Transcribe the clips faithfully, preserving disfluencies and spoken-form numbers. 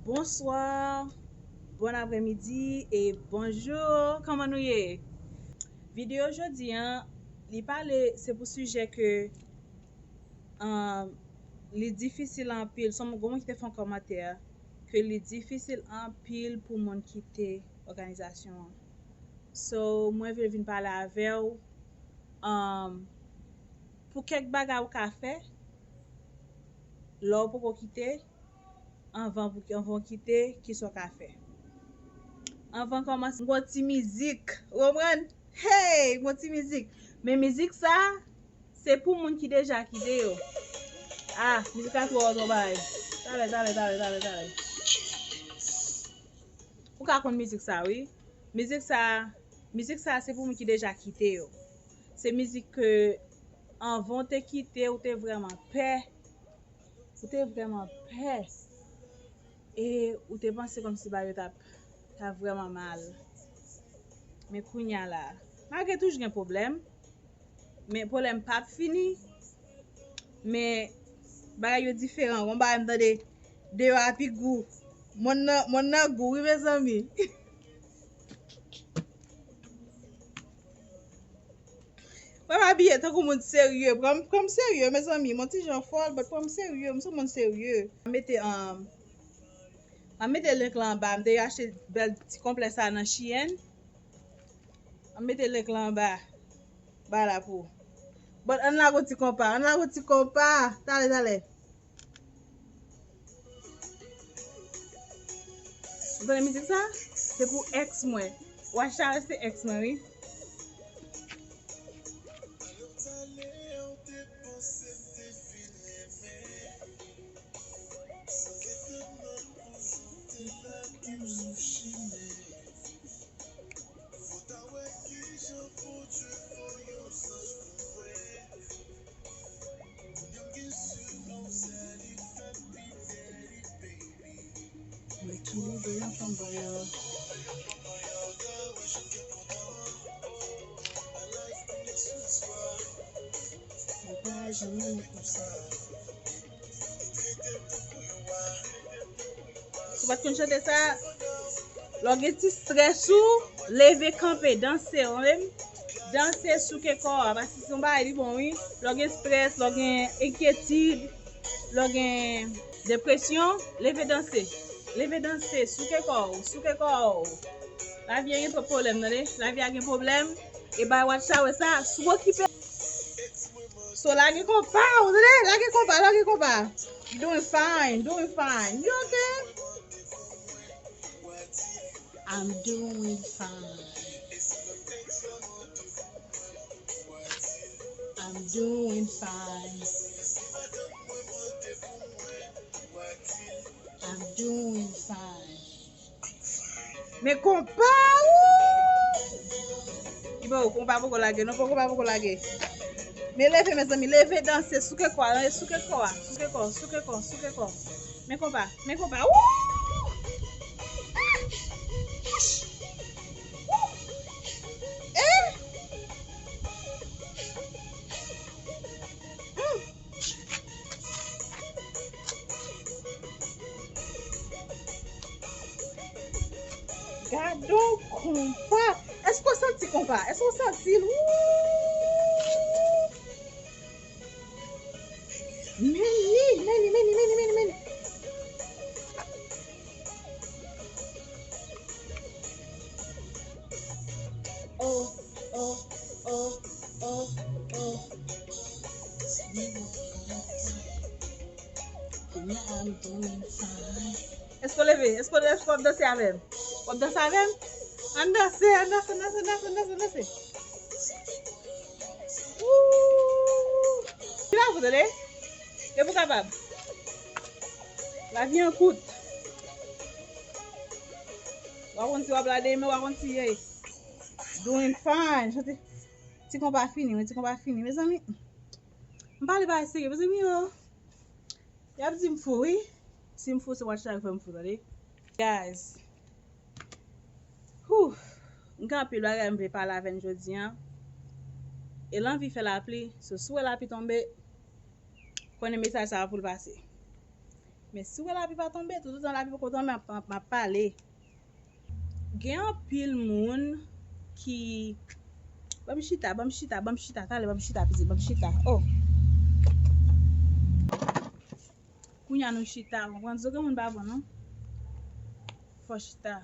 Bonsoir, bon apremidi e bonjou. Kòman nou ye? Videyo jodi an, li pale, se pou sijè ke, um, li difisil anpil. Se yon gwo moun ki te fè yon kòmantè ke li difisil anpil pou moun kite òganizasyon an. So, mwen vle vin pale avè w, um, pou kèk bagay ou ka fè lè w poko kite, anvan pou, anvan w kite, kisa w ka fè. Anvan kòmanse, m gon ti mizik, ou konprann? Hey, m gon ti mizik. Men mizik sa, se pou moun ki deja kite yo. Ah, mizik la twò, twò bay. Talè, talè, talè, talè, talè. Ou ka konn mizik sa, wi. Mizik sa, mizik sa, se pou moun ki deja kite yo. Se mizik ke anvan w te kite, ou te vrèman pè. Ou te vrèman pè. E ou te panse kòmsi bagay yo t ap, t ap vrèman mal. Men kounye a la, malgre toujou gen pwoblèm, men pwoblèm p ap fini. Men bagay yo diferan. Gon bagay m tande, deyò a pi gou. Mòn nan, mòn nan gou, wi, mezanmi. Mwen m abiye tankou moun serye. Pran m, pran m serye, mezanmi. Mwen ti jan fòl, but pran m serye. M se moun serye. M mete, um, m mete link la anba. M te achte bèl ti konplè sa nan Shein. M mete link la anba. Ba la pou. But ann lage yon ti konpa. Ann lage yon ti konpa. Talè, talè. Ou tande mizik sa? Se pou ex mwen. Watch Tower se ex mwen, wi. Mwen ki leve ansanm bay la. Mwen pa janm renmen konsa. Si w pa t konn chante sa, lè w gen ti strès ou, leve kanpe, danse, w konprann? Danse, souke kò a, paske se yon bagay li bon, wi. Lè w gen strès, lè w gen enkyetid, lè w gen depresyon, leve danse. Leve danse, souke kò w, souke kò w. Lavi a gen twòp pwoblèm, tande? Lavi a gen pwoblèm. E bay Watch Tower sa, si w okipe. So, lage konpa, ou tande? Lage konpa, lage konpa. You doing fine, doing fine. You okay? I'm doing fine. I'm doing fine. I'm doing fine. Men konpa, woo! Ibo, konpa poko lage, non, konpa poko lage. Men leve, mezanmi, leve danse, souke kò a, souke kò a, souke kò, souke kò, souke kò. Men konpa, men konpa, woo! Ah! Wouch! Woo! Eh! Mm! Gadon konpa. Èske w santi konpa? Èske w santi l? Woo! Men li, men li, men li, men li, men li, men li. Oh, oh, oh, oh, oh. Kounye a I'm doing fine. Èske w leve? Èske w, èske w ap danse avè m? W ap danse avè m? Ann danse, ann danse, ann danse, ann danse, ann danse, ann danse. Woo! Vin la pou tande. Depi w kapab. Lavi an kout. W a konn si w ap la demen, w a konn si ye. Doing fine. Chante. Ti konpa fini, men ti konpa fini. Mezanmi, m pale bagay serye, mezanmi, yo. Y ap di m fou, wi. Si m fou, se Watch Tower k fè m fou, tande. Guys. Whew. M gen anpil bagay m vle pale avè n jodi a. E lanvi fè lapli, so si w wè lapli tonbe, konnen mesaj sa a pou l pase. Men si w wè lapli pa tonbe, toutotan lapli poko tonbe, m ap, m ap, m ap pale. Gen anpil moun ki, ban m chita, ban m chita, ban m chita, talè, ban m chita, pitit, ban m chita. Oh. Kounye a nou chita, konprann? Zo gen moun pa bon, non? Fò chita.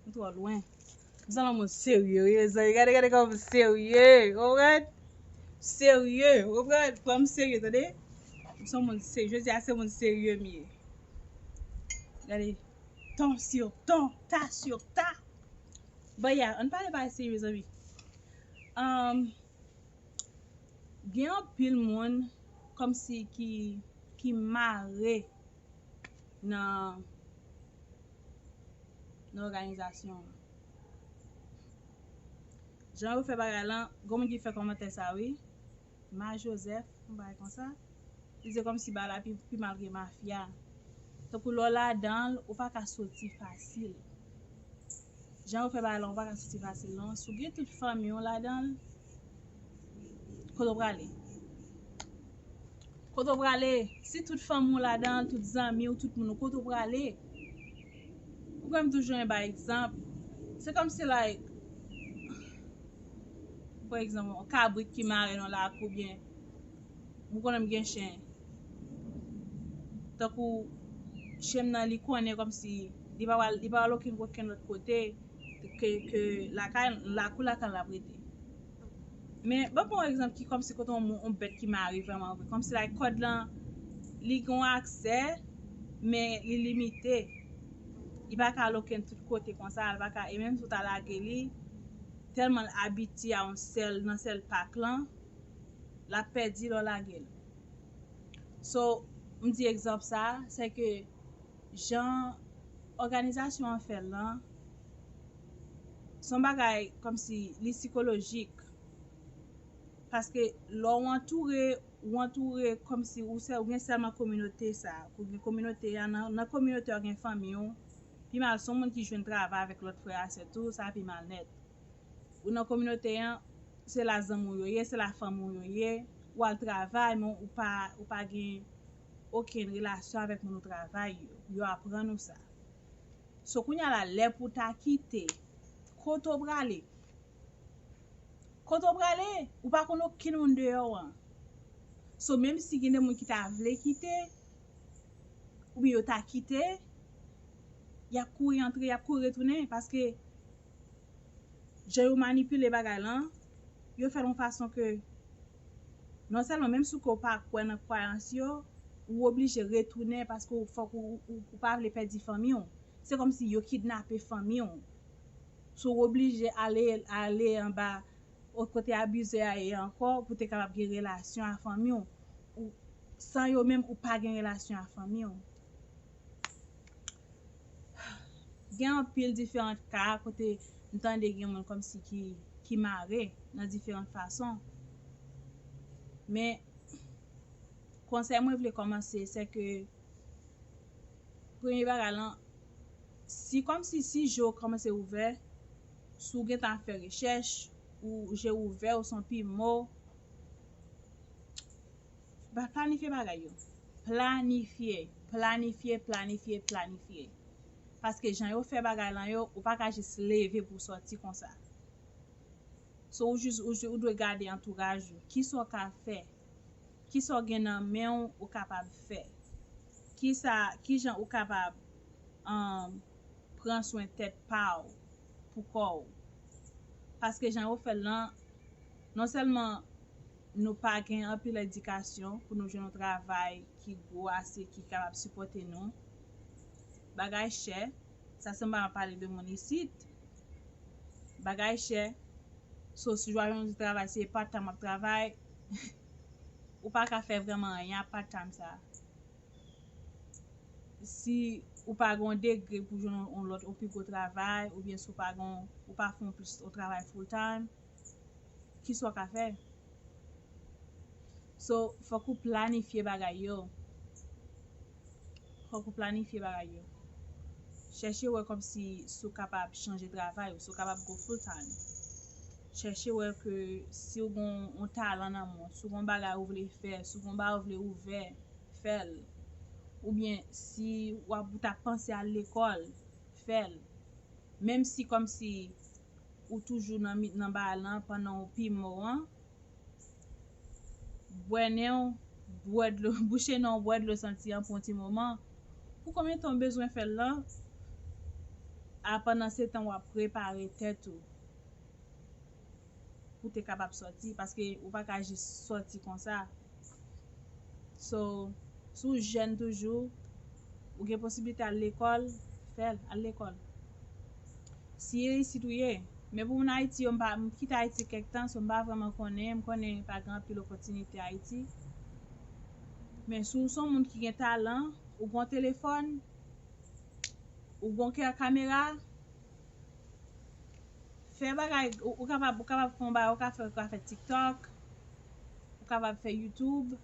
M twò lwen. M sanble yon moun serye, wi, mezanmi. Gade, gade kòman m serye, konprann? Serye, konprann? Pran m serye, tande? M se yon moun serye. Jodi a, se moun serye m ye. Gade. Ton sur ton, ta sur ta. Bon, ya, ann pale bagay serye, mezanmi. Um, gen anpil moun kòmsi ki, ki mare nan, nan òganizasyon an. Jan yo fè bagay lan, gen moun ki fè kòmantè sa, wi. Ma Joseph, yon bagay konsa. Li di kòmsi bagay la pi, pi mal ke mafya. Tankou lè w ladan l, ou pa ka soti fasil. Jan yo fè bagay la, ou pa ka soti fasil, non. Si w gen tout fanmi w ladan l, kote w prale? Kote w prale? Si tout fanmi w ladan l, tout zanmi w, tout moun ou, kote w prale? Ou konn m toujou renmen bay egzanp. Se kòmsi, like, pa egzanp, yon kabrit ki mare nan lakou, oubyen, ou konnen m gen chen. Tankou chen m nan, li konnen kòmsi li pa pral, li pa pral okenn, okenn lòt kote ke, ke lakay, lakou lakay l ap rete. Men, ban m pran yon egzanp ki kòmsi kote yon, yon bèt ki mare vrèman vre. Kòmsi, like, kòd lan, li gen yon aksè, men li limite. Li pa ka al okenn tout kote konsa, li pa ka, e menm si w ta lage li, tèlman l abitye a yon sèl, nan sèl pak lan, l ap pèdi lè w lage l. So, m di egzanp sa, se ke jan òganizasyon an fè l lan, se yon bagay kòmsi li sikolojik. Paske lè w antoure, ou antoure kòmsi ou sè, ou gen sèlman kominote sa. Ou gen kominote a, nan, nan kominote a, ou gen fanmi w. Pi mal, se yon moun ki jwenn travay avèk lòt frè a, sè tou, sa pi mal nèt. Ou nan kominote an, se la zanmi w yo ye, se la fanmi w yo ye. Ou al travay, men ou pa, ou pa gen okenn relasyon avèk moun ou travay yo. Yo aprann ou sa. So, kounye a la, lè pou w ta kite, kote w prale? Kote w prale? Ou pa konn okenn moun deyò an. So, menm si gen de moun ki ta vle kite, oubyen yo ta kite, y ap kouri antre, y ap kouri retounen, paske jan yo manipile bagay lan, yo fè l yon fason ke, non sèlman, menm si w pa kwè nan kwayans yo, ou oblije retounen paske w, fòk ou, ou, ou pa vle pèdi fanmi w. Se kòmsi yo kidnape fanmi w. So, w oblije ale, ale anba, o kote abizè a ye ankò, pou te kapab gen relasyon a fanmi w. Ou, san yo menm, ou pa gen relasyon a fanmi w. Gen anpil diferan ka kote m tande gen moun kòmsi ki, ki mare nan diferan fason. Men, konsèy mwen vle kòmanse, se ke premye bagay lan, si kòmsi si je w kòmanse ouvè, si w gentan ap fè rechèch, ou je w ouvè, ou se yon pimo, ba, planifye bagay yo. Planifye, planifye, planifye, planifye. Paske jan yo fè bagay lan yo, ou pa ka jis leve pou w sòti konsa. So, ou jis, ou, ou dwe gade antouraj ou. Kisa w ka fè? Kisa w gen nan men w, ou kapab fè? Kisa, kijan ou kapab, um, pran swen tèt pa w pou kò w? Paske jan yo fè l lan, non sèlman nou pa gen anpil edikasyon pou nou jwenn yon travay ki gwo ase, ki kapab sipòte nou. Bagay chè, sa se m pa pale de moun isit. Bagay chè. So, si w jwenn yon travay, se part time w ap travay, ou pa ka fè vrèman anyen ak part time sa. Si ou pa gen yon degre pou jwenn yon, yon lòt, yon pi gwo travay, oubyen si w pa gen, ou pa fè yon plis, yon travay full time, kisa w ka fè? So, fòk ou planifye bagay yo. Fòk ou planifye bagay yo. Chèche wè kòmsi si w kapab chanje travay ou, si w kapab go full time. Chèche wè ke si w gon yon talan nan men w, si w gon bagay ou vle fè, si w gon bagay ou vle ouvè, fè l. oubyen si w ap, ou t ap panse al lekòl, fè l. Menm si kòmsi ou toujou nan, nan bagay lan pandan w pi mò an, bwè nen w, bwè dlo, bouche nen w, bwè dlo santi an pou yon ti moman. Pou konbyen tan w bezwen fè l lan, a pandan se tan w ap prepare tèt ou pou te kapab sòti, paske ou pa ka jis sòti konsa. So, si w jèn toujou, ou gen posiblite al lekòl, fè l, al lekòl. Si isit ou ye, men pou moun Ayiti yo, m pa, m kite Ayiti kèk tan, so m pa vrèman konnen, m konnen pa gen anpil opòtinite Ayiti. Men si w se yon moun ki gen talan, ou gen yon telefòn, ou gen yon kamera, fè bagay, ou, ou kapab, ou kapab fè yon bagay, ou ka fè, ou ka fè TikTok, ou kapab fè YouTube.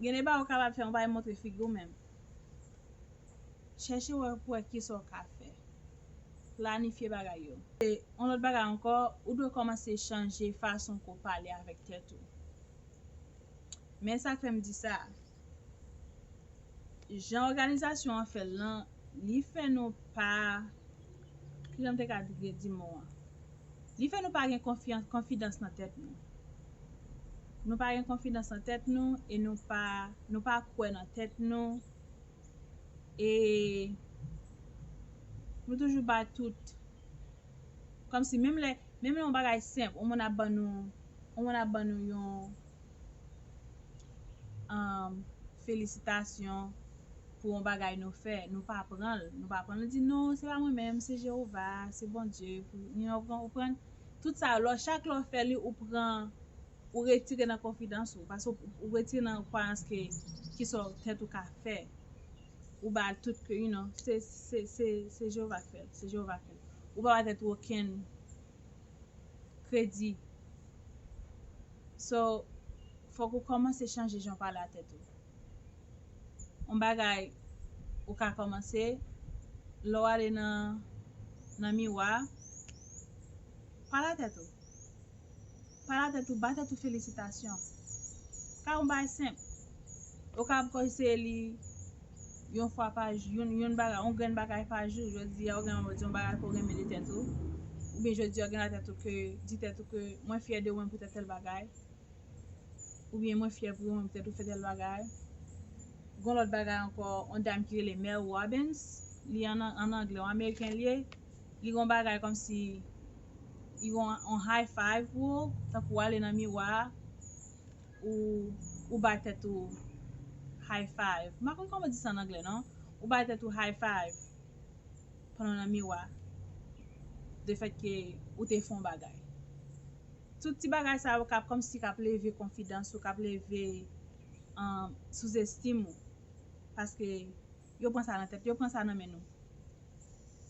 Gen de bagay ou kapab fè, yon bagay montre figi w menm. Chèche wè pou wè kisa w ka fè. Planifye bagay yo. E yon lòt bagay ankò, ou dwe kòmanse chanje fason ke w pale avèk tèt ou. Men sa k fè m di sa, jan òganizasyon an fè l lan, li fè nou pa, kijan m te ka di, di mo an? Li fè nou pa gen konfyans, konfidans nan tèt nou. Nou pa gen konfidans nan tèt nou e nou pa, nou pa kwè nan tèt nou. E nou toujou bay tout. Kòmsi menm lè, menm lè yon bagay senp, yon moun ap ban nou, yon moun ap ban nou yon, um, felisitasyon pou yon bagay nou fè, nou pa pran l, nou pa pran l, nou di, "Non, se pa mwen menm, se Jewova, se Bondye." Pou, you know, ou konprann? Tout sa, lè, chak lè w fè li, ou pran, ou retire nan konfidans ou, paske ou, ou retire nan kwayans ke, kisa tèt ou ka fè. Ou ba l tout ke, you know, se, se, se, se Jewova k fè l, se Jewova k fè l. Ou pa ba tèt ou okenn kredi. So, fòk ou kòmanse chanje jan w pale a tèt ou. Yon bagay ou ka kòmanse, lè w ale nan, nan miwa, pale a tèt ou. Pale a tèt ou, ba tèt ou felisitasyon. Ka yon bagay senp. Ou kapab eseye li yon fwa pa jou, yon, yon bagay, yon grenn bagay pa jou. Jodi a, ou gen yon, yon bagay ke w renmen de tèt ou. Oubyen jodi a, ou gen nan tèt ou ke, di tèt ou ke, "Mwen fyè de ou menm pou tèl, tèl bagay." Oubyen, "Mwen fyè pou ou menm pou tèt ou fè tèl bagay." Gon lòt bagay ankò, yon dam ki rele Mel Robbins, li an, an anglè, yon ameriken li ye. Li gon bagay kòmsi, li gon yon high five pou ou, tankou w ale nan miwa a, ou, ou bay tèt ou high five. M pa konn kòman di sa an anglè, non. Ou bay tèt ou high five pandan w nan miwa, de fèt ke ou te fè yon bagay. Tout ti bagay sa yo k ap kòmsi k ap leve konfidans ou, k ap leve, um, souzestim ou. Paske yo pran sa nan tèt, yo pran sa nan men nou.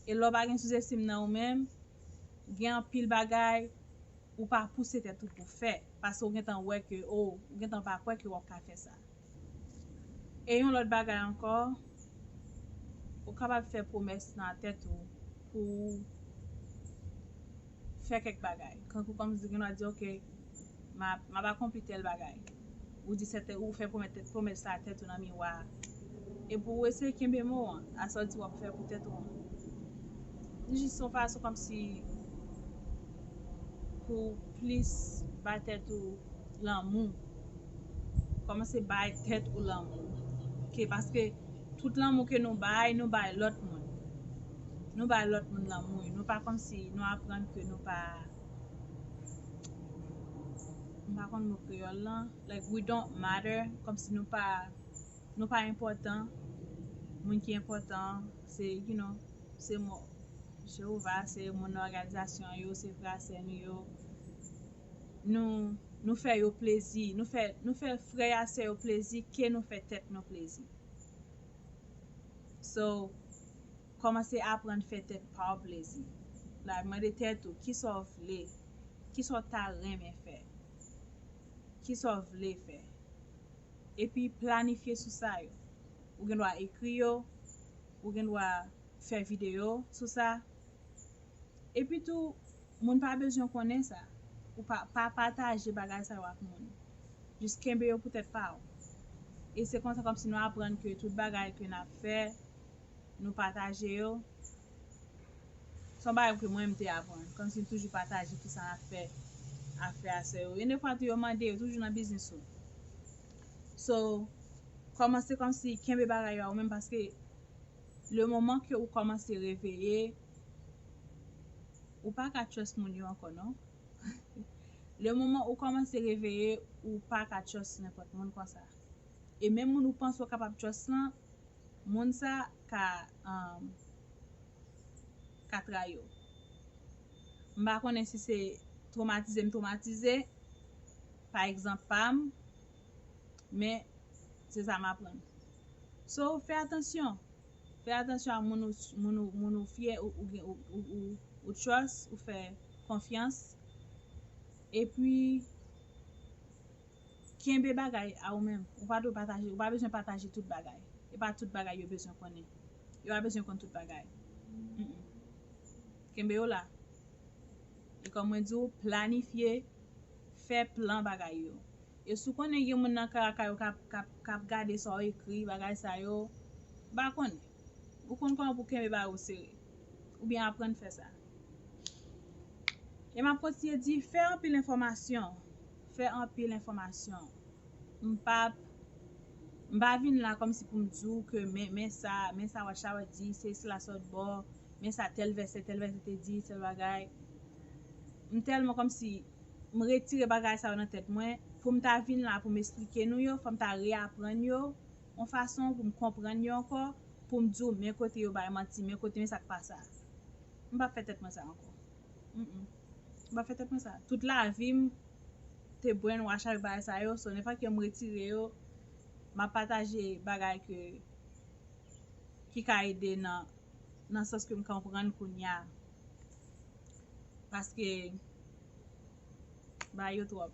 E lè w pa gen souzestim nan ou menm, gen anpil bagay ou pa pouse tèt ou pou fè, paske ou gentan wè ke, o, ou gentan pa kwè ke w ap ka fè sa. E yon lòt bagay ankò, ou kapab fè pwomès nan tèt ou pou fè kèk bagay. Kankou kòmsi gen dwa di, "Ok, m ap, m ap akonpli tèl bagay." Ou di sèten, ou fè pwomès, pwomès sa a tèt ou nan miwa a. Epi ou eseye kenbe mo an, a sa w di w ap fè pou tèt ou an. Li jis yon fason kòmsi pou w plis bay tèt ou lanmou. Kòmanse bay tèt ou lanmou. Oke, paske tout lanmou ke nou bay, nou bay lòt moun. Nou bay lòt moun lanmou. Nou pa kòmsi, nou aprann ke nou pa, m pa konn mo kreyòl lan, like, we don't matter, kòmsi nou pa, nou pa enpòtan. Moun ki enpòtan, se, you know, se mò. Jewova, se moun nan òganizasyon yo, se frè a sè nou yo. Nou, nou fè yo plezi, nou fè, nou fè frè a sè yo plezi ke nou fè tèt nou plezi. So, kòmanse aprann fè tèt pa w plezi. Like, mande tèt ou, kisa w vle? Kisa w ta renmen fè? Kisa w vle fè? Epi planifye sou sa yo. Ou gen dwa ekri yo, ou gen dwa fè videyo sou sa. Epi tou, moun pa bezwen konnen sa. Ou pa, pa pataje bagay sa yo ak moun. Jis kenbe yo pou tèt pa w. E se konsa kòmsi nou aprann ke tout bagay ke n ap fè, nou pataje yo. Se yon bagay ke mwen m te aprann. Kòmsi m toujou pataje kisa n ap fè a frè a sè yo. Gen de fwa tou yo mande, yo toujou nan biznis ou. So, kòmanse kòmsi kenbe bagay yo a ou menm paske le moman ke ou kòmanse reveye, ou pa ka trust moun yo ankò non. Le moman ou kòmanse reveye, ou pa ka trust nenpòt moun konsa. E menm moun ou panse ou kapab trust lan, moun sa ka um, ka trayi w. M pa konnen si se twomatize m twomatize, pa egzanp pa m, men se sa m aprann. So, fè atansyon. Fè atansyon a moun ou, moun ou, moun ou fye, ou, ou, ou, ou, ou, ou trust, ou fè konfyans. Epi, kenbe bagay a ou menm. Ou pa dwe pataje, ou pa bezwen pataje tout bagay. E pa tout bagay yo bezwen konnen. Yo pa bezwen konn tout bagay. Mm-mm. Kenbe yo la. E kòm mwen di w, planifye, fè plan bagay yo. E si w konnen gen moun nan kay la kay ou k ap, k ap, k ap gade sa w ekri, bagay sa yo, ba konnen. Ou konn kòman pou kenbe bagay ou sere. Oubyen aprann fè sa. E m ap kontinye di, fè anpil enfòmasyon. Fè anpil enfòmasyon. M p ap, m pa vin la kòmsi pou m di w ke men, men sa, men sa Watch Tower di, se sila sot bò, men sa tèl vèsè, tèl vèsè te di, tèl bagay. M tèlman kòmsi, m retire bagay sa yo nan tèt mwen, pou m ta vin la pou m esplike nou yo, fò m ta reaprann yo, yon fason pou m konprann yo ankò, pou m di w men kote yo bay manti, men kote men sa k pa sa. M p ap fè tèt mwen sa ankò. Mm-mm. M p ap fè tèt mwen sa. Tout lavi m te brainwash avèk bagay sa yo, so nenpòt ke m retire yo, m ap pataje bagay ke, ki ka ede nan, nan sans ke m konprann kounye a. Paske bagay yo twòp.